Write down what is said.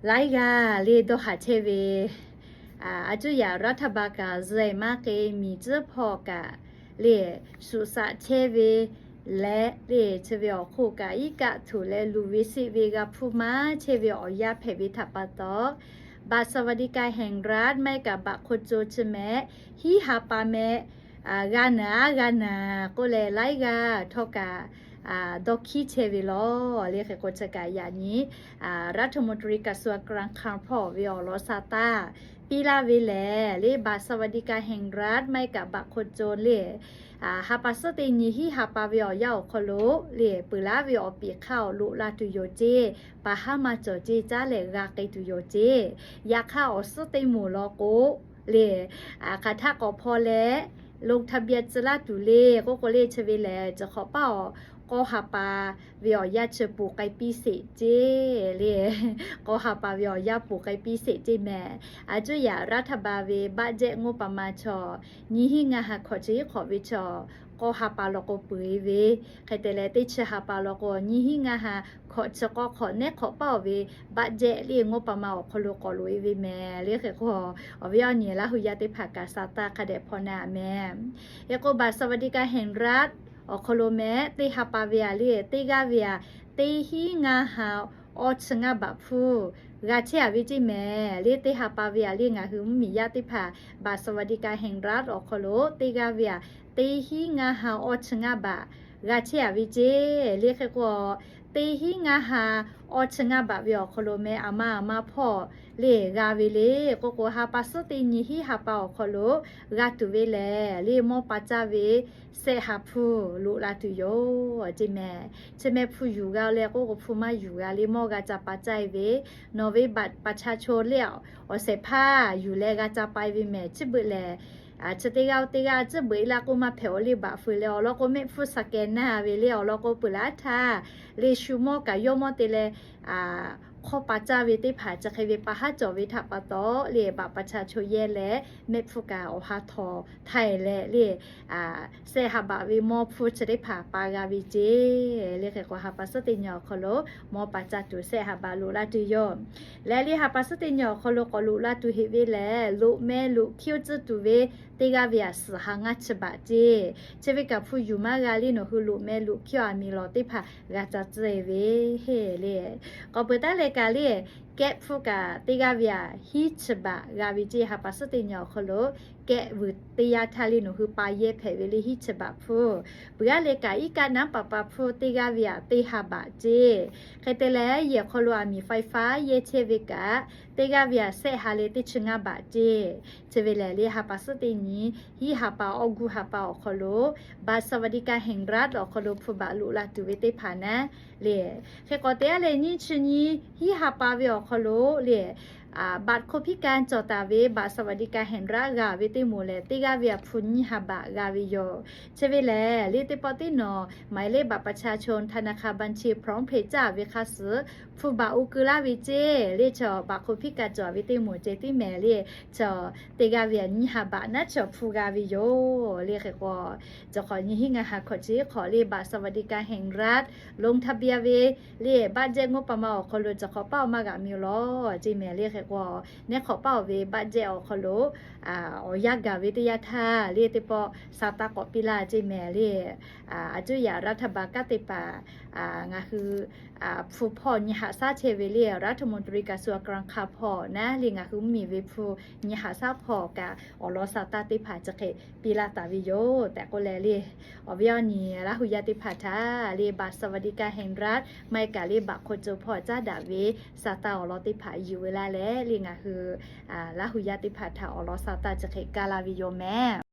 Laiˉ g'aˇ le dawˇ haˍ chehˇ ve, a cuˇ yaꞈ รัฐบาล kaꞈ zuhꞈ maˇ k'e, miˬ tcuhˉ hpawˇ kaꞈ le shuˍ shaꞈ chehˇ ve leh le chi ve awˬ hk'oˆ kaꞈ iˉ kaˆ htuꞈ leh luˬ ve sheˆ ve g'a hpuˇ maˇ chehˇ ve awˬ yanˇ hpehꞈ ve htaꞈ pa taw, บัตรสวัสดิการแห่งรัฐ maˇ heˆ kaꞈ บัตรคนจน chi mehˍ hiˉ ha pa meh g'a naˍ aˉ g'a naˍ k'oˆ leh laiˉ g'aˇ htawˇ kaꞈ dawˇ hkiˉ chehˇ ve lawˬ. Le hk'e k'o chi kaꞈ yaꞈ nyi รัฐมนตรีกระทรวงการคลัง hpawˇ ve awˬ lawn sa taˇ piˇ laˇ ve lehˬ, le บัตรสวัสดิการแห่งรัฐ maˇ heˆ kaꞈ บัตรคนจน le ha pa suhˉ teˇ nyi hiˉ ha pa ve awˬ yanˇ awˬ hk'aw lo le peuˬ laˇ ve awˬ piˍ hk'aˇ awˬ loꞈ la tuˬ yoˬ ceˇ, paˍ haˉ maˇ cawˬ ceˇ, caˉ lehˬ g'a k'ai tuˬ yoˬ ceˇ. Yaꞈ hk'aˇ awˬ suhˉ teˇ moˍ law k'o le, hk'aˬ htaˆ k'awꞈ hpaw leh ลงทะเบียน tcuh laˇ tuˬ le k'oˆ k'o le chi ve lehˬ, chi hk'awꞈ paˆ awˬ k'awˇ ha pa ve awˬ yanˇ chi ponˬ k'ai piˇ sheˍ ceˇ le. K'awˇ ha pa ve awˬ yanˇ ponˬ k'ai piˇ sheˍ ceˇ mehˍ. A cuˇ yaꞈ รัฐบาล ve บัตรเจ็ต งบประมาณ chaw nyiˇ hinˉ ngaˇ ha hkawꞈ chi hiˉ hk'awꞈ ve chaw k'awˇ ha pa law k'o peuˬ e ve, hk'e te leh teˇ chi ha pa law k'o nyiˇ hinˉ ngaˇ ha hkawꞈ chi k'awˇ hk'awꞈ nehˉ hk'awꞈ paˆ awˬ ve บัตรเจ็ต le งบประมาณ awˬ hk'aw lo k'awꞈ loꞈ e ve mehˍ. Le hk'e k'o awˬ viˉ awˬ nyi Laˇ hu yaˇ teˇ hpaˍ kaꞈ sa taˇ hk'a dehꞈ hpaw na mehˍ. Hk'e k'o บัตรสวัสดิการแห่งรัฐ awˬ hk'aw lo mehˍ teˇ ha pa ve aꞈ le teˇ g'aˇ ve aꞈ teˇ hinˉ ngaˇ ha awˇ chi ngaˇ baꞈ hpuˇ g'a chehˇ a ve ceˇ mehˍ. Le teˇ ha pa ve aꞈ le ngaˬ hui mvuhˇmiˬ yaˇ teˇ hpaˍ บัตรสวัสดิการแห่งรัฐ awˬ hk'aw lo teˇ g'aˇ ve aꞈ teˇ hinˉ ngaˇ ha awˇ chi ngaˇ baꞈ g'a chehˇ a ve ceˇ. Le hk'e k'o teˇ hinˉ ngaˇ ha awˇ chi ngaˇ baꞈ ve awˬ hk'aw lo mehˍ aˬ ma aˬ ma hpawˇ le g'a ve le k'oˆ k'o, ha pa suhˉ teˇ nyi hiˉ ha pa awˬ hk'aw lo g'a tuˬ ve lehˬ, le mawˇ pa caˇ ve sehˆ ha hpuˇ loꞈ la tuˬ yoˬ ceˇ mehˍ. Chi mehˍ hpu yuˬ g'a leh k'oˆ k'o hpu maˇ yuˬ g'a le mawˇ g'a ca pa caˇ e ve, nawˬ ve บัตรประชาชน le awˬ shehˍ hpaˇ yuˬ leh g'a ca pa e ve mehˍ. Chi beuꞈ lehˬ, chi teˇ g'aˇ oˇ teˇ g'aˇ tcuhˉ beuꞈ e laˇ k'oˆ maˇ hpehꞈ awˬ le baꞈ feu leh awˬ lawn k'o mehˆ hpfuhˇ สแกน naˇ ve le awˬ lawn k'o peuˬ laˇ htaˇ le shu mawˇ kaꞈ yawˇ mawˇ te leh hk'awˇ pa caˇ ve teˇ hpaˍ chi hk'e ve pa haˉ cawˬ ve htaꞈ pa taw le บัตรประชาชน yehˇ leh mehˆ hpfuhˇ kaꞈ awˬ ha htaw htaiˍ leh le sehˆ ha baꞈ ve mawˇ hpfuhˇ chi teˇ hpaˍ pa g'a ve ceˇ. Le hk'e k'o ha pa suhˉ teˇ nyi awˬ hk'aw lo mawˇ pa caˇ tuˬ sehˆ ha baꞈ loꞈ la tuˬ yoˬ. Leh le ha pa suhˉ teˇ nyi awˬ hk'aw lo k'awꞈ loꞈ la tuˬ heꞈ ve lehˬ, loꞈ meh loꞈ hkiˇ oˇ tcuhˉ tuˬ ve teˇ g'aˇ ve aꞈ suhˍ ha ngaˇ chi baꞈ ceˇ. Chi ve kaꞈ hpu yuˬ maˇ g'a le nawˬ hui loꞈ meh loꞈ hkiˇ aˬ miˬ lawˬ teˇ hpaˍ g'a ca tcuh e ve le. K'awꞈ peuˬ taˉ leh kaꞈ le kehˆ hpfuhˇ kaꞈ teˇ g'aˇ ve aꞈ hiˉ chi baꞈ g'a ve ceˇ. Ha pa suhˉ teˇ nyi awˬ hk'aw lo kehˆ vuiˬ teˇ yanˇ htaˇ le nawˬ hui pa yehˇ hpehꞈ ve le hiˉ chi baꞈ hpfuhˇ. Peuˬ g'aˇ le kaꞈ iˉ kaˆ naˉ paˍ pa hpfuhˇ teˇ g'aˇ ve aꞈ teˇ ha baꞈ ceˇ. Hk'e te leh yehˬ hk'aw lo aˬ miˬ ไฟฟ้า yehˇ chehˇ ve kaꞈ teˇ g'aˇ ve aꞈ sehˆ ha leh teˇ chi ngaˇ baꞈ ceˇ. Chi ve lehˬ le ha pa suhˉ teˇ nyi hiˉ ha pa awˇ guˇ ha pa awˬ hk'aw lo บัตรสวัสดิการแห่งรัฐ awˬ hk'aw lo hpu baꞈ loꞈ la tuˬ ve teˇ hpaˍ naˉ le. Hk'e k'awꞈ te aˉ leh nyiˇ chi nyi hiˉ ha pa ve awˬ hk'aw lo le บัตรคนพิการ cawˬ taˍ ve บัตรสวัสดิการแห่งรัฐ g'a ve teˇ moˍ lehˬ teˇ g'aˇ ve aꞈ hpu nyiˇ ha baꞈ g'a ve yoˬ. Chi ve lehˬ le teˇ pawˆ teˇ nawˬ หมายเลขบัตรประชาชน ธนาคารบัญชีพร้อมเพย์ caˇ ve hk'a suhˍ hpu baꞈ oˇ keu laˇ ve ceˇ. Le chaw บัตรคนพิการ cawˬ ve teˇ moˍ ceh tiˉ mehˍ le chaw teˇ g'aˇ ve aꞈ nyiˇ ha baꞈ naˉ chaw hpu g'a ve yoˬ. Le hk'e k'o chaw hk'awꞈ nyi hiˉ ngaˇ ha hk'awꞈ chi hk'awꞈ le บัตรสวัสดิการแห่งรัฐ ลงทะเบียน ve le บัตรเจ็ต งบประมาณ awˬ hk'aw lo chaw hk'awꞈ paˆ awˬ maˇ g'aꞈ miˬ lawˬ ceˇ mehˍ. Le hk'e k'o nehˉ hk'awꞈ paˆ awˬ ve บัตรเจ็ต awˬ hk'aw lo awˬ yanˇ gaˬ ve teˇ yanˇ htaˇ le teˇ pawˆ sa taˇ k'awꞈ piˇ laˇ ceˇ mehˍ le. A cuˇ yaꞈ รัฐบาล kanˉ te paˍ ngaˬ hui hpu hpawˇ nyi haꞈ shaˉ chehˇ ve le รัฐมนตรีกระทรวงการคลัง hpawˇ naˉ le ngaˬ hui mvuhˇmiˬ ve hpu nyi haꞈ shaˉ hpawˇ kaꞈ awˬ lawn sa taˇ teˇ hpaˍ chi hk'e piˇ laˇ taˍ ve yoˬ tehꞈ k'oˆ leh le awˬ viˉ awˬ nyi Laˇ hu yaˇ teˇ hpaˍ htaꞈ le บัตรสวัสดิการแห่งรัฐ maˇ heˆ kaꞈ le บัตรคนจน hpawˇ caˉ daꞈ ve sa taˇ awˬ lawn teˇ hpaˍ yuˬ ve laˇ leh le ngaˬ hui Laˇ hu yaˇ teˇ hpaˍ htaꞈ awˬ lawn sa taˇ chi hk'e kaˇ laˇ ve yoˬ mehˍ.